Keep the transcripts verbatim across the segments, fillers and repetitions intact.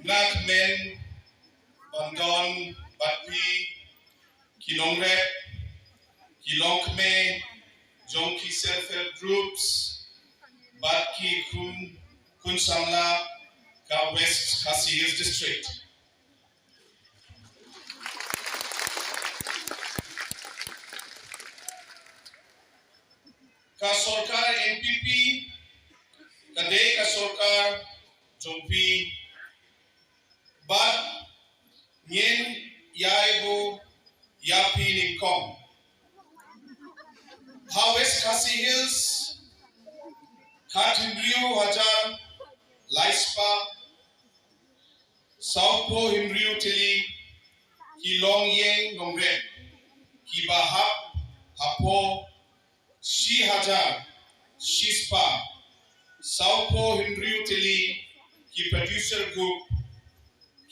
Nga kmen ban don bad phi ki nongrep, ki longkmie jong ki self help groups bad ki khun, khun samla ka West Khasi Hills District. Ka sorkar N P P ka dei ka sorkar jong phi bad ngin ïai buh ïa phi nyngkong. Ha West Khasi Hills khathynriew hajar laispah sawphew hynriew tylli ki longïing nongrep kiba hap hapoh shi hajar shispah sawphew hynriew tylli ki producer group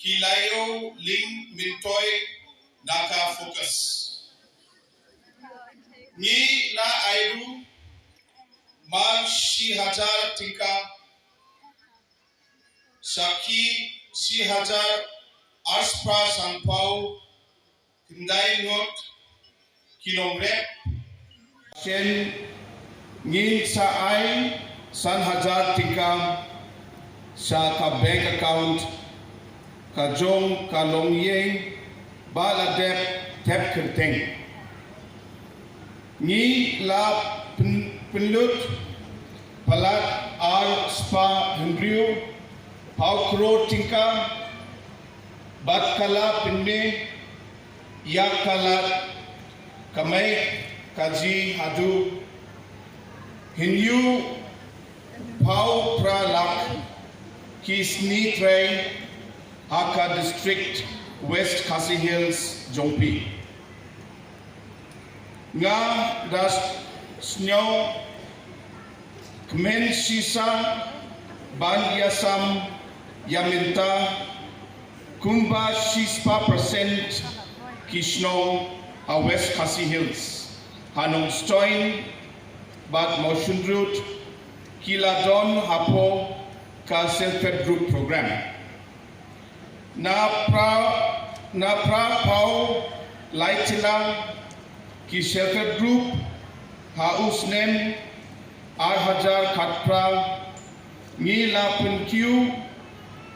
ki la ïoh lyngmyntoi na ka FOCUS. Ngi la ai ruh man shi hajar tyngka sha ki shi hajar arspah sanphew khyndai ngut ki nongrep. Shen ngin sa ai san hajar tyngka sha ka bank account ka jong ka longïing ba la dep thep kyrteng. Ngi la pyn-, pynlut palat arspah hynriewphew klur tyngka bad ka la pynmih ïa ka lad kamai kajih haduh hynñiewphew phra lak ki sngi trei ha ka district West Khasi Hills jong phi. Nga da sngewkmen shisha ban ïasam ïa mynta kumba shispah percent ki shnong ha West Khasi Hills, ha Nongstoiñ bad Mawshynrut ki la don hapoh ka Self Help Group Program. Na phra, na phraphew lai tylli ki Self Help Group ha u snem ar hajar khatphra ngi la pynkiew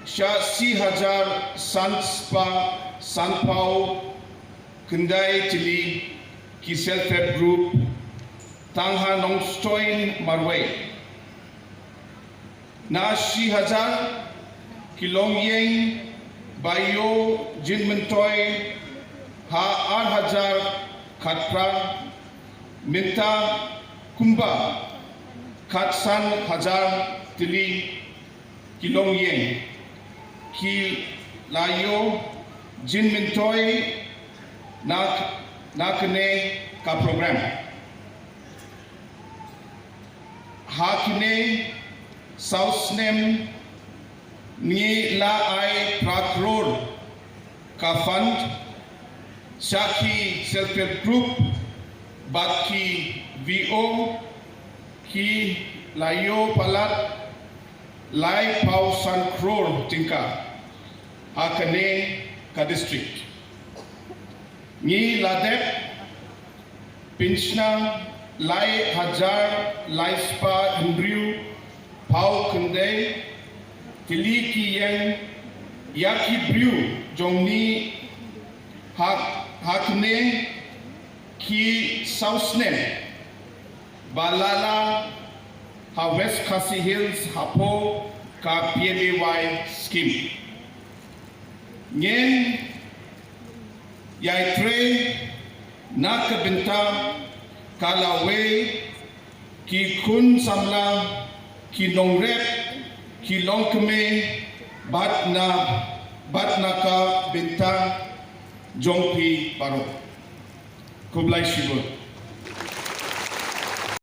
sha shi hajar sanspah sanphew khyndai tylli ki Self Help Group tang ha Nongstoiñ marwei. Na shi hajar ki longïing ba ïoh jingmyntoi ha ar hajar khatphra, mynta kumba khatsan hajar tylli ki longïing ki la ïoh jingmyntoi na, na kane ka program. Ha kine saw snem ngi la ai phra klur ka fund sha ki Self Help Group bad ki V O ki la ïoh palat laiphew san klur tyngka ha kane ka district. Ngi la dep pynshna lai hajar laispah hynriewphew khyndai tylli ki ïing ïa ki briew jong ngi ha, ha kine ki saw snem ba la la ha West Khasi Hills hapoh ka P M A Y scheme. Ngin ïai trei na ka bynta ka lawei ki khun samla, ki nongrep, ki longkmie bad na, bad na ka bynta jong phi baroh. Khublei shibun.